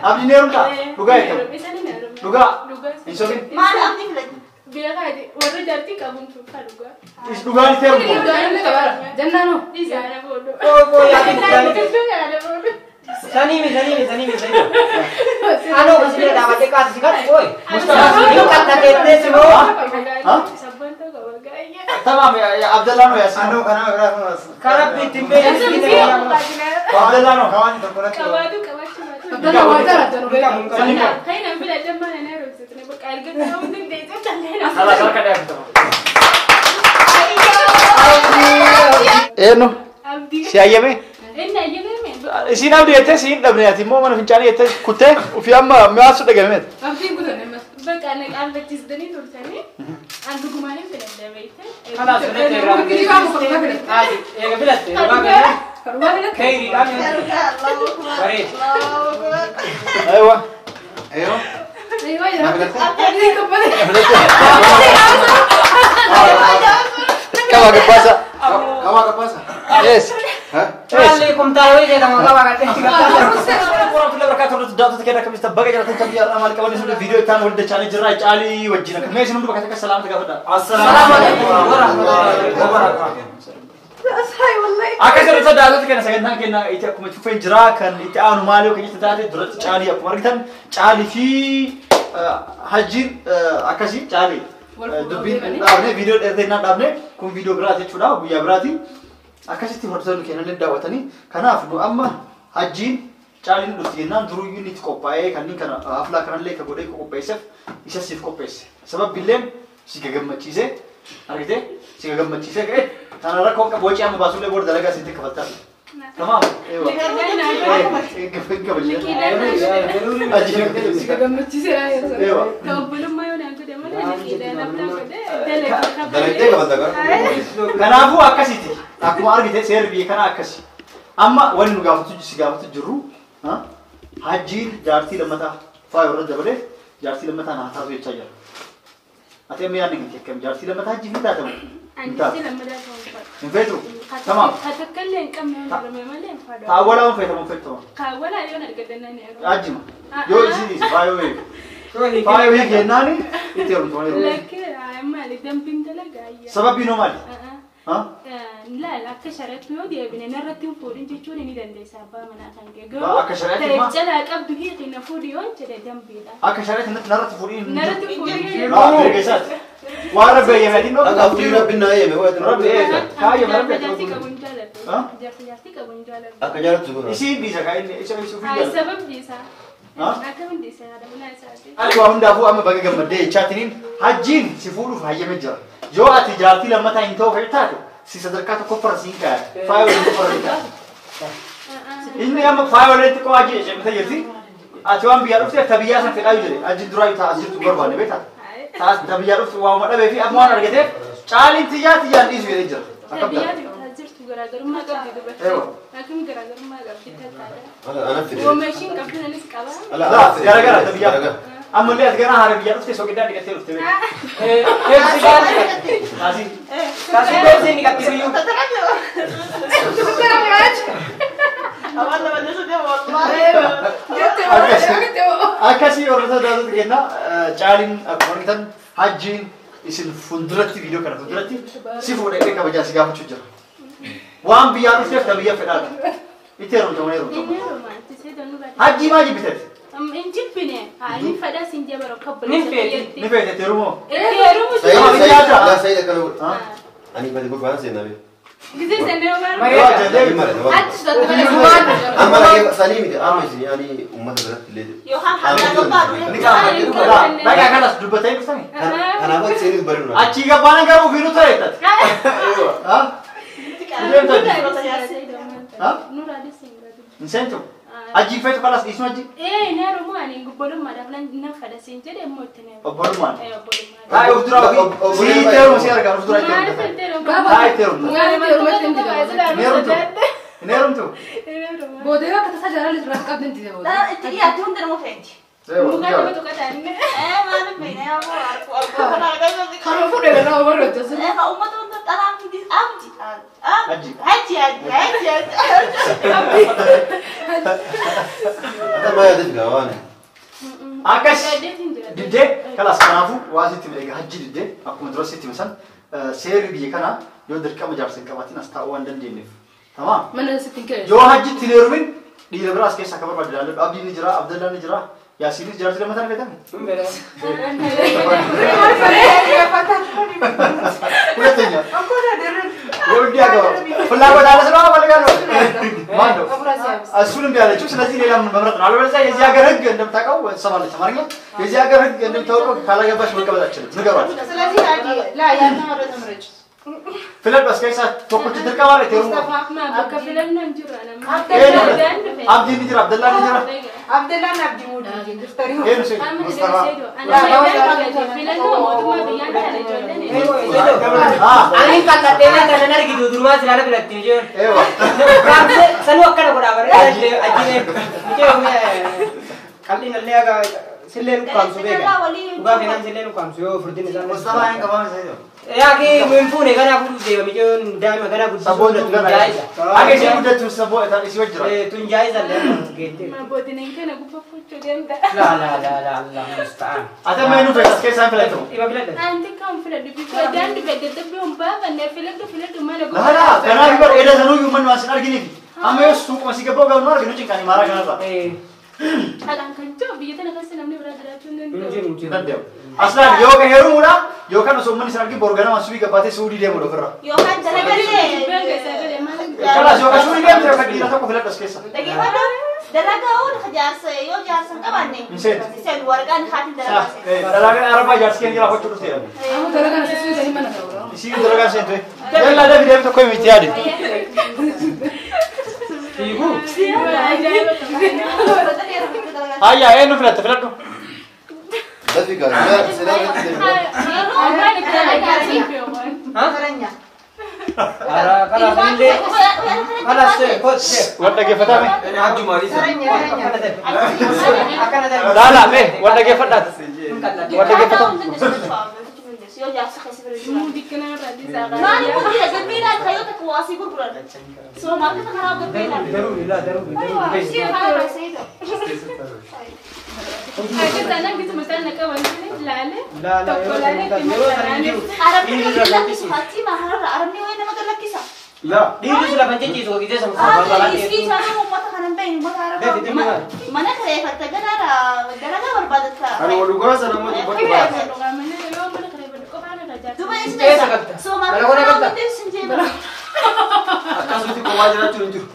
Abdiin heerumtaa? Dhugaa jechuudha. Dhugaa. Hin sobin. Maal abdii filadhu? Biyya kaati warra jaartii qabuun tuufa dhugaa. Dhugaan itti heerumtu. Jannaanoo. Dhiisaana boodoo. Koo yaa Boodoo. Saniimi saniimi saniimi saniimi. Anoo kasbira dhaabattee qaasi si kadhu ooyi. Mustafa kattatteettee si moo. Tamam Abdallah no yasin. Anoo kana biraa Karaa ittiin beeksisi. Abdallah no. Kawaan tokko natti. Qabaatu qabaachuu baatu. Abdallah waa jara jara. Kan hin filadhan mana na roobsitne bakka argatu hundi deessee callee na. Salah salah kadhaa bitama. Eenyu? Abdii. Si hayyame? Inni hayyame. Isiin abdii jettee siin dhabne ati immoo mana fincaanii jettee kuttee ofii amma mi'aasu dhagameet. Abdiin kutanne mas. Bakka na qaanfachiistanii turtanii an dhugumaan hin filadha beekte. Kanaaf sunnatti irraa bitte. Eega filatte dhugaa kenna. Karumaa filatte. Keeyriidhaan bareeda. Aywa. Aywa. Aywa jira. Abdiin kabbale. Kama gabbasa. Kama gabbasa. Yes. Maalli kumtaala wayii jedhama qaba qaqqee. Warahmatullahi wabarakatuh. Daawwattoota keenya akkamitti baga jaalatan kan biyya maal qaban sun viidiyoo ittaan wal dachanii jirra caalii wajjin akka meeshaan hundi bakka takka salaamta gaafadha. Assalaamu alaikum warahmatullahi wabarakatuh. Akka asirratti daawwattoota keenya sagantaan keenya itti akkuma cufee jira kan itti aanu maali kan itti taate duratti caalii akkuma argitan caalii fi hajjiin akkasii caalii dubbiin dhaabne viidiyoo dheertee dhaabne kun viidiyoo biraati jechuudha guyyaa biraati. Akkasitti hordoftoonni keenya illee daawwatanii kanaaf nu amma hajjiin caaliin dhufti jennaan duruyyuu inni itti qophaa'ee kanneen kana haflaa kanallee ka godhee qopheesseef isa siif qopheesse. Sababbiillee si gagammachiisee argitee si gagammachiisee ka'e kana rakkoo qabu wacii amma baasuullee booda dalagaa sitti kafaltaa. Tamaam. Si gagammachiisee. Eewa. Obbolummaa yoo naan godhe malee liqiidhaan abdaan godhe Dalagdee qabata gara. Kanaafuu akkasitti akkuma argite seerri biyya kanaa akkasi. Amma wanni nu gaafatu si gaafatu jirru hajjiin jaartii lammataa faaya irra dabalee jaartii lammataa naa taatu jechaa jira. Ati amma yaadni kee akkam jaartii lammataa hajjiif ni taatamu? Anjisi lammataa ta'uu fadha. Hin feetu? Tamaam. Katakkallee hin qabne yoo jedhame malee hin fadha. Kaawwalaa hin feetamu hin feetu. Kaawwalaa yoon argadannaan yeroo. Hajjima. Yoo isin faaya wayii. Faaya wayii kennaani itti heerumtu malee. Lakkee maali dambiin dalagaa ayyaa. Sababbiin hoo maali? Laal akka shari'aatti yoo deebine narratti hin fuudhin jechuun ni dandeessa abbaa manaa kan kee. Akka shari'aatti maa? Jalaa qabdu hiiqi na fuudhi yoo jedhe dambiidha. Akka shari'aatti narratti fuudhin. Narratti fuudhin. Mirga isaati. Waan rabbi eeyyame adiin Akka afurii rabbi naa eeyyame waan Rabbi eeyyame. Kaayyama rabbi. Jaartii qabu hin jaalladhu. Jaartii qabu hin jaalladhu. Akka jaallattu godha. Isiin dhiisa kaa inni isa ofii jaalladhu. Sababni isaa. Akkamiin dhiisa yaada manaa isaati. Ati waa hundaafuu amma baga gammaddee jechaatiniin hajjiin si fuudhuuf hayyamee jira. Yoo ati jaartii lammataa hin ta'u fa'i taate si sadarkaa tokkoffarra siin kaaya. Faaya waliin tokkoffarra siin kaaya. Inni amma faaya waliin xiqqoo hajji cimtee jirti. Ati waan biyyaa dhufteef ta biyyaa san fedhaa jedhe. Hajjiin duraa ta'a as jirtu barbaanne beektaa. Ta biyyaa dhuftu waanuma dhabee fi amma waan argateef caaliin tiyyaa tiyyaan dhiisu jedhee jira. Ta biyyaa jirtu garaagarummaa qabdi dubartii. Akkamiin garaagarummaa qabdi tattaadha. Wooma ishiin qabdu anis qaba. Garagara ta biyyaa. Ammallee ati ganaa haara biyyaa dhufte soqiddaan dhiqattee dhufte beektaa. Keessa gaali. Kaasii. Kaasii keessa inni qabdi biyyuu. Akkasii hordoftoota daawwattoota keenya caaliin akkuma argitan hajjiin isin fuulduratti viidiyoo kana fuulduratti si fuudhee kabajaa si gaafachuu jira. Waan biyyaa dhufteef ta biyya fedhaadha. Itti heerumte malee heerumte. Hajjii maa jibbiteeti? Hin jibbine. Ni fedha siin jabara kabbalee. Ni feeti. Ni feete itti heerumoo? Itti heerumu. Sayyid akkana godha. Ani badi gurfaan seenaa bee. Gisee seenee Maal? Achi sotti malee sumaan. Amma dhagee sanii miti amma isin ani uummata biratti illee. Yookaan hanga barbaadu. Dhagaa kanas dubbatee dhuftani. Kanaafuu ati seenis bareedu. Achii gabbaanan garuu ofiinuu ta'e taate. Hin seentu? Hajjiin feetu kalas dhiisnu hajji? Ee ni heerumu ani obbolummaadhaaf nan fedha siin jedhe immoo itti ni heerumu. Obbolummaan? Obbolummaan. Taa'ee of dura ofii. Sii itti heerumu si argaa of dura itti Maaliif heerumta. itti heerumu? Taa'ee itti heerumta. Maaliif Hin heerumtu? Hin heerumtu? Boodee akka tasaa jaalala irraa qabdi hin boodee. Itti dhiyaatti hundi nama feeti. Muka nama tuqataanne. Maaliif beekna yaa boo kana argaa Kanuma fuudhee irraa warra hojjetu. Uummata hunda xalaan miti abdi. Hajji. Hajji hajji hajji hajji. Akkas diddee kalas kanaafuu waa sitti egaa hajji diddee akkuma dura sitti misan seerri biyya kanaa yoo dirqama jaarsa hin qabaatin as taa'uu waan dandeenyeef. Tamaam. Mana sitti hin kennu. Yoo hajjitti hin heerumin dhiira biraas keessa akka barbaadu ilaalladhu. Abdiin ni jira, Abdallaan ni jira, Yaasiinis jaarsi lammataan feetame. ሁለተኛ ወዲ አገባ ፍላጎት አለ ስለሆነ ፈልጋለሁ ማን ነው እሱንም ቢያለችው። ስለዚህ ሌላ ምን መምረጥ ነው? አለበለዚያ የዚህ ሀገር ህግ እንደምታውቀው ትሰማለች አማርኛ። የዚህ ሀገር ህግ እንደምታውቀው ካላገባሽ መቀበል አትችልም። ንገሯት። ስለዚህ ላ ያልተመረጠ ምረጭ። filadhu as keessaa tokkochi dirqama irra itti heerumuu Abdiin ni jira, Abdallaan ni jira. Abdallaan Abdii Muudii jirtari. Eenyu si? Ani kallatee kanan argitu durumaa silaana filatti jechuun. Eewa. Sanuu akkana godhaa barree ajjinee qalliin illee akka sillee ukkaamsu beeka. Dhugaa feenaan sillee ukkaamsu yoo furdin isaan. Mustafaa hin qabaame isa. Yaa kee hin fuune kanaa fuudhuuf deema mijoon daa'ima kanaa Sabboon guddisuun tun tunjaa'isa. Akka ishee guddattu sabboo isii wajjira. Tunjaa'isa illee geettee. Laa laa laa laa Allah musta'aan. Ati amma eenyu feeta as keessaa hin filattu? Ima filadha. Laa laa kanaaf bar edda sanuu iyyuu manni waan sin arginiif. Amma yoo suuquma si gabboo gahu nu arginu cinqanii maaraa kanarraa. Hin jiru hin jiru. Danda'u. Aslaan yoo kan heerumuudha yookaan osoo manni sin argin boru ganama suuqii gabbaatee suudii deemudha ofirra. Yookaan dalagallee. Kalaas yookaan suudii deemte yookaan dhiira tokko filadhu as keessa. Dhaggeeffadhu. Dalagaa oolu jaarsa yoo jaarsa hin qabaanne. Hin seentu. Hin seentu waraqaan haatiin dalagaa seentu. Dalagaa arabaa jaarsi keenya jira gochuu dhufte jedhame. Amma dalagaan asii suuta mana ta'u. Isii dalagaa seentu. Yallaa dafi deemi tokko miti yaade. Fiiguu. Hayyaa eenyu filatte filadhu. Dafi gaa silaa irratti deemu. Kalaas illee kalaas kotte. Wal dhaggeeffatame. Akkana ta'e. Akkana ta'e. Laalaa mee wal dhaggeeffadhaati. Wal dhaggeeffatame. Yoo jaarsa keessa bira jiru. Maali kun jira galmeedhaan kayyoo takka waasii gurguran. Suuparmaarkeeta kanaa galmeedhaan. Daruu ilaa daruu daruu. Laa laa yeroo sana hin jiru. Arabni wayii lakkisu haati maharra arabni wayii nama lakkisa. Dhiirri sila kan cicciisu gisee sana Iskii isaanii uummata kana hin beekne uummata arabaa. Mana kireeffatta ganaadha dalagaa barbaadatta. Duba Eessa eessa qabda? Suuparmaarkeeta Mana kanaa qabda? hundeessu hin jeeru. Akkasumatti kophaa jiraachuun hin jiru.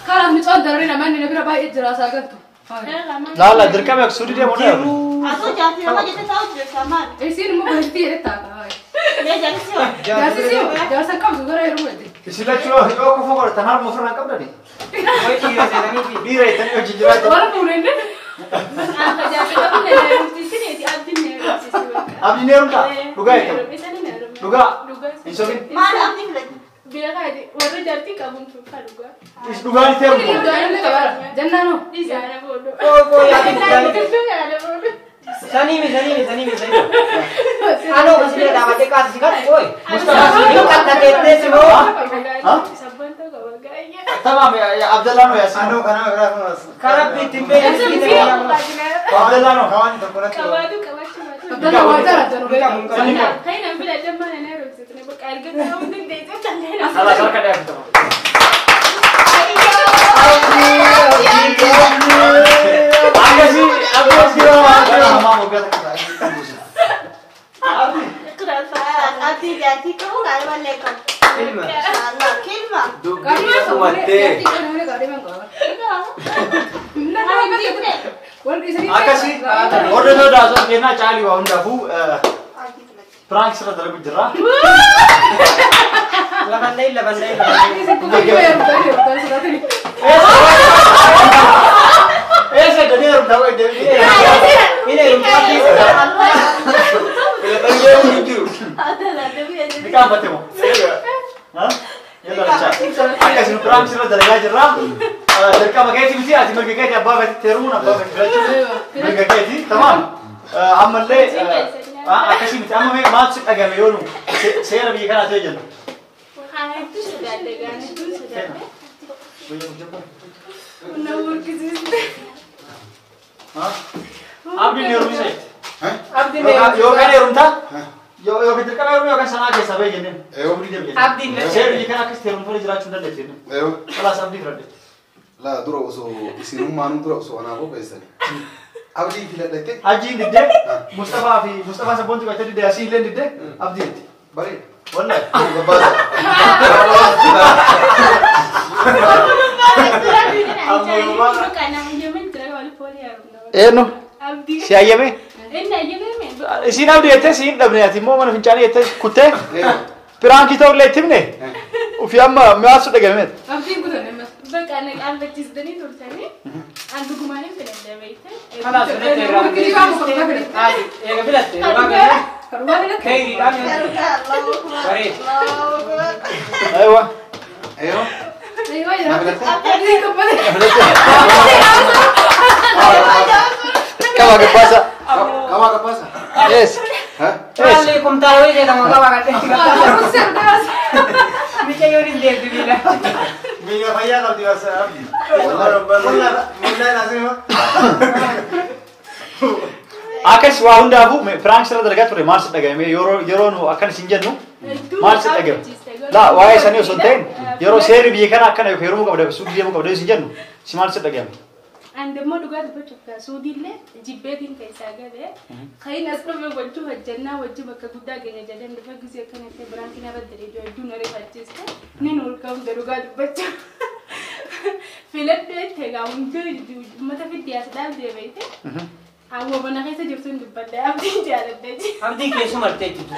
Karaa micoon dararee namoonni na bira baay'ee jira isaa galtu. Laalaa dirqama yookaan suudii deemuu dha. Asoo jaarsi nama jette taa'u jira maal? Isiin immoo bareeddii jedhee ta'a. Mee jaarsi yoo? Jaarsi si jaarsa qabdu gara yeroo jedhe. Isin lachuu yoo kofoo godhatan harma ofirraa hin qabdani. Wayi dhiira seetanii fi Dhiira jettanii hojii jiraatan. Warra fuudhenne. Abdiin heerumtaa? Dhugaa jettama. Dhugaa. Hin sobin. Maal abdii filadhu? Dhugaan itti heerumtu. Jaalala qabara. Jannaan hoo. koo koo yaadin sanii sanii sanii sanii. Anoo kasi bira dhaabattee qaasa si kadhu kooyi. Hin qal'ateettee si moo. Tamaam Abdallaan hoo Yaasiin. Anoo kanaa biraa kunuunsa. Karaa ittiin beekan Abdallaan hoo. Kawaan tokko natti Abdalla waa jara jara beekamu. Kalaas harka dhiyaatu. Akkasii abdii jira waan ta'eef hamaa moggaa takka taa'ee. Abdii jaartii qabu gaalmallee qabu. Ilma. Allah kilma. Qaadhima Dhumattee. Akkasii hordoftoota daawwattoota keenyaa caalii waa hundaafuu piraank sirra dalagu jirra. Lafan dhayin lafan dhayin lafan dhayin. Eessa gadee heerumtaa wayi deebi'ee. Hin heerumtu abdii. Filatanii deemuun hin jiru. Ni qaanfatte moo? Akkasii piraank sirra dalagaa jirra. Dirqama keetii miti ati mirga keetii abbaa feetii heerumuun abbaa feetii filachuun mirga keetii tamaam. Ammallee akkasii miti amma mee maaltu si dhagame yoo nu seera biyya kanaa ta'e jennu. Abdiin heerumsa jetti. Abdiin Yookaan heerumtaa? Yookaan dirqama heerumuu yookaan sanaa keessaa bahi jenneen. Abdiin Seerri kan akkasitti heerumtoonni jiraachuu hin dandeettu jenneen. Khalaas abdii filadhe. Laa dura osoo isinummaanuu dura osoo anaa qopheessani. Abdii filadhatte. Hajiin diddee Mustafaa fi Mustafaa sabboontu qabatee diddee asii illee diddee abdii jetti. Bareeda. Wallahi. Gabbaasa. Eenyu? Si hayyame? Isiin abdii jettee siin dhabne ati immoo mana fincaanii jettee kuttee piraankii ta'ullee itti himne ofii amma mi'aasu dhagameet. Abdiin kutan ammas bakka ana qaalfachiisanii turtanii an dhugumaan hin filadhe beekte. Kalaas filatte irraa eega filatte dhugaa galee keeyriidhaan bareeda. Aywa. Aywa. Kama gabbasa. Kama gabbasa. Yes. Maalli kumtaala wayii jedhamu qaba gadhee. Mucayyoon hin deemtu miila. Miila fayyaa qabdi barsa abdi. Wallahi naasima. Akkas waa hundaafuu piraank sirra dalagaa ture maal si dhagahame yeroo nu akkan isin jennu maal si dhagahame? Laa waa'ee sanii osoo hin ta'in yeroo seerri biyya kana akkana yookaan heerumuu qabda suuqii deemuu qabda isin jennu si maal si dhagahame? Andammoo dhugaa dubbachuuf suudiillee jibbeetiin keessaa galee kayin as dhufe wajjin hojjannaa wajjin bakka guddaa keenya jedhan dhufe gisee akkana ta'e biraankiin irra daleedoo hedduu na rifachiiste nin ol ka'umte dhugaa dubbachuu filadhee tegaa hundee uummata fiddi as dhaabdee beekte hawwa mana keessa jirtu hin dubbadde abdiin jaaladde. Abdii keessuma artee jirtu.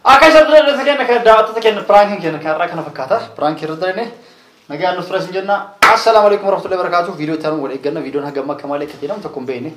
Akka isa dura irratti kenna kan daawwattoota kenna piraankiin kenna kan irraa kana fakkaata. Piraankii irra darine nagaan nuuf tura isin jenna. Assalaamu alaikum warahmatullahi wabarakatuh. Viidiyoo itti aanu wal eegganna. Viidiyoon hagam akka malee akka jedhamu tokko hin beekne.